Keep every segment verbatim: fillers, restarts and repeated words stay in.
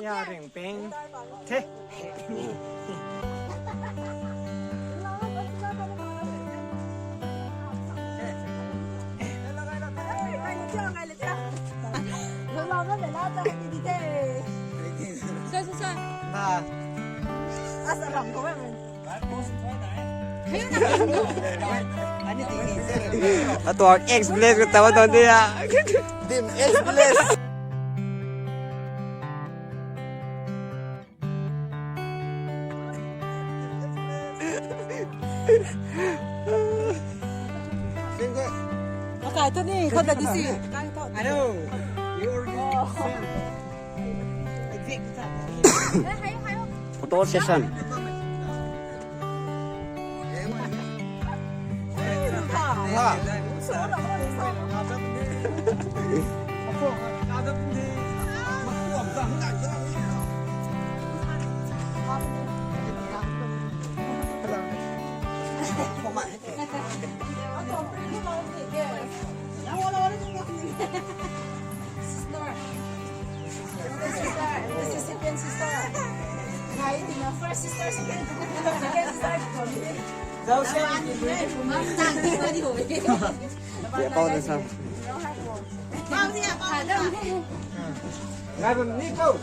Ya ring ping. Te. Sa, sa, sa. Na. Asa ram ko. Atuang ex-bless ko taw taw dia. Dim ex-bless. Akai tu ni, kau dah di si. Hello. You already sent. Photo session. Sister. Sister. This is second sister. Ngai, tingna first sister, second. Second sister. Zau siam. Mama, tang, tingna di ho. Ya, pau dan sa. Pau siya, pau siya. Ngai bam ni pau.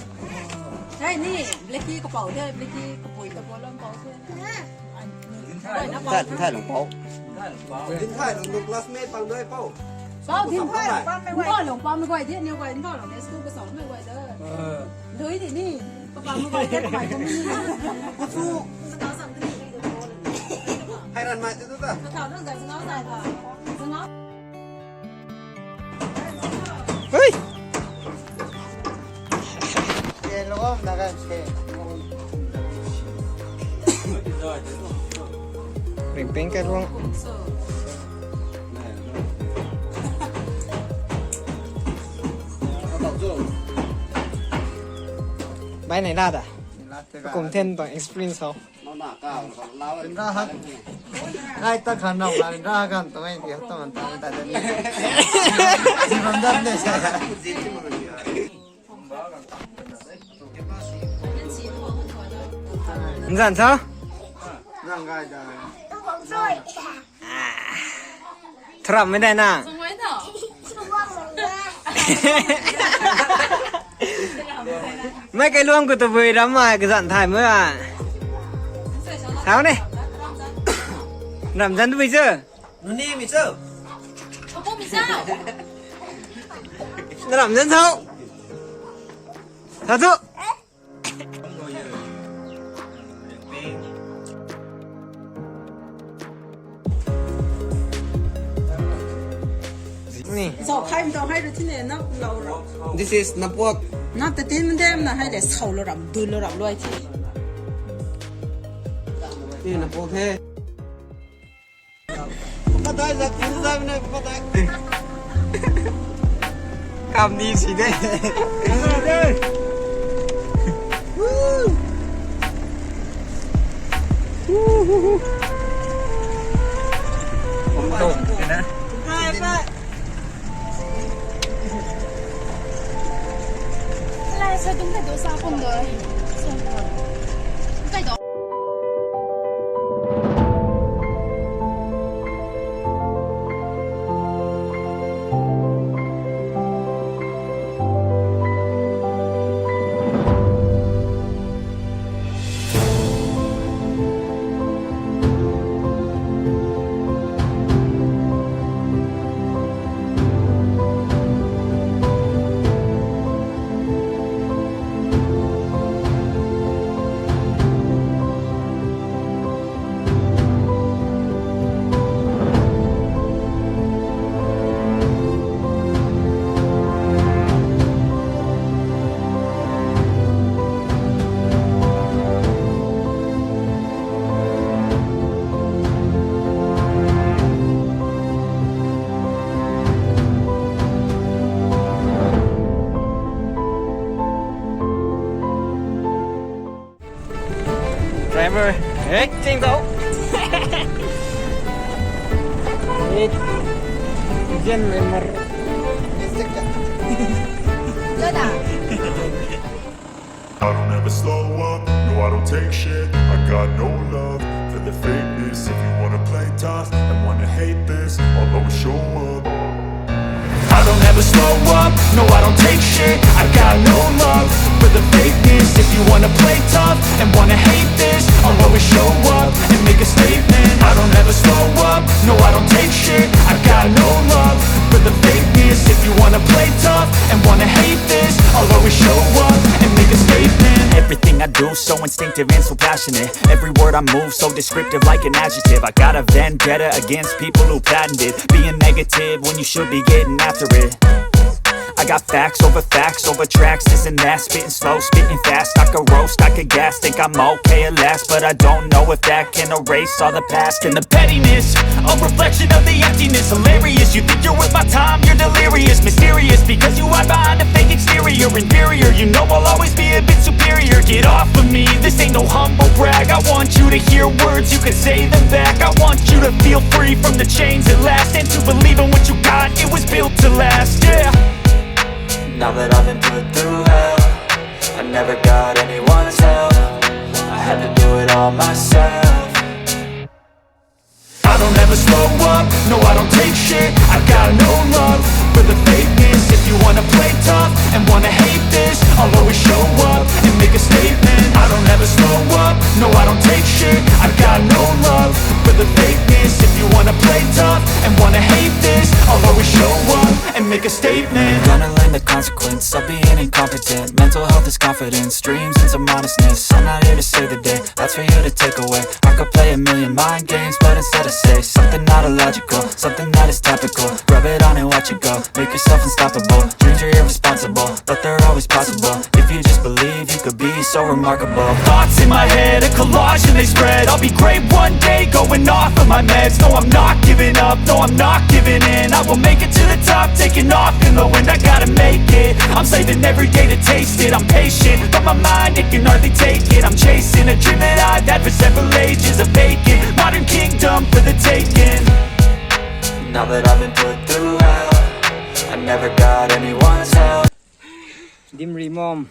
Hey, ni, Blackie kapau de, Blackie kapui kapau lam pau siya. Thai, Thai lung pau. Din Thai lung classmate pang doi pau. Pau Din Thai lung pau mei guay. Pau lung pau mei guay di, ni guay Din Thai lung school ka song mei guay de. Lui di ni. Ka pau mei guay de, ka mai ko mi ni. Kuchu. Hai ran mai tu ta. Ka thau nang zai zangau zai ka. Zangau. Hui! Ring ping kai luang. Bai nei la da. Kum then tuang experience ho. Nai ta khan rau kan ra kan tu mai ti tu man ta ta ni. Ji bam dat ne sa. Nzan sa? Nang gai da. Thuram mei dai na. Mei kai luang khou tabui ram mai kazanc thay mei a. Thau ne. Ram zan tabui chu. Nuni mi chu. Ram zan thau. Thau thu. Ni. Zau khai mtau hai ru tine na lau ro. This is napuak. Na ta tin dem na hai le sau lo ram, dui lo ram lo ai thi. Ni napuak the. Patai zat, patai na, patai. Kam ni si de. Kum tu, na. Bye, bye. Lai sa dum ta do sa pum do. Sa pum. Kai do. Hey, ching tau. Hey, gen member. I don't ever slow up, no, I don't take shit. I got no love for the fakeness. If you wanna play tough and wanna hate this, I'll always show up. I don't ever slow up, no, I don't take shit. I got no love for the fakeness. If you wanna play tough and wanna hate this, I'll always show up and make a statement. I don't ever slow up, no, I don't take shit. I got no love for the fakeness. If you wanna play tough and wanna hate this, I'll always show up and make a statement. Everything I do so instinctive and so passionate. Every word I move so descriptive like an adjective. I got a vendetta against people who patented being negative when you should be getting after it. I got facts over facts over tracks, this and that, spitting slow, spitting fast. I could roast, I could gas, think I'm okay at last, but I don't know if that can erase all the past and the pettiness. A reflection of the emptiness, hilarious. You think you're worth my time, you're delirious, mysterious, because you hide behind a fake exterior, inferior. You know I'll always be a bit superior. Get off of me, this ain't no humble brag. I want you to hear words, you can say them back. I want you to feel free from the chains that last, and to believe in what you got, it was built to last, yeah. Now that I've been put through hell, I never got anyone's help. I had to do it all myself. I don't ever slow up, no, I don't take shit. I got no love for the fakeness. If you wanna play tough and wanna hate this, I'll always show up and make a statement. I don't ever slow up, no, I don't take shit. I got no love for the fakeness. If you wanna play tough and wanna hate this, I'll always show up and make a statement. Gonna learn the consequence of being incompetent. Mental health is confidence, dreams and some honestness. I'm not here to save the day, that's for you to take away. I could play a million mind games, but instead I say something not illogical, something that is topical. Rub it on and watch it go, make yourself unstoppable. Dreams are irresponsible, but they're always possible. If you just believe, you could be so remarkable. Thoughts in my head, a collage and they spread. I'll be great one day, going off of my meds. No, I'm not giving up, no, I'm not giving in. I will make it to the top, taking off in the wind. I gotta make it, I'm saving every day to taste it. I'm patient, but my mind, it can hardly take it. I'm chasing a dream that I've had for several ages. A vacant modern kingdom for the taking. Now that I've been put through hell, I never got anyone's help. Dimri mom.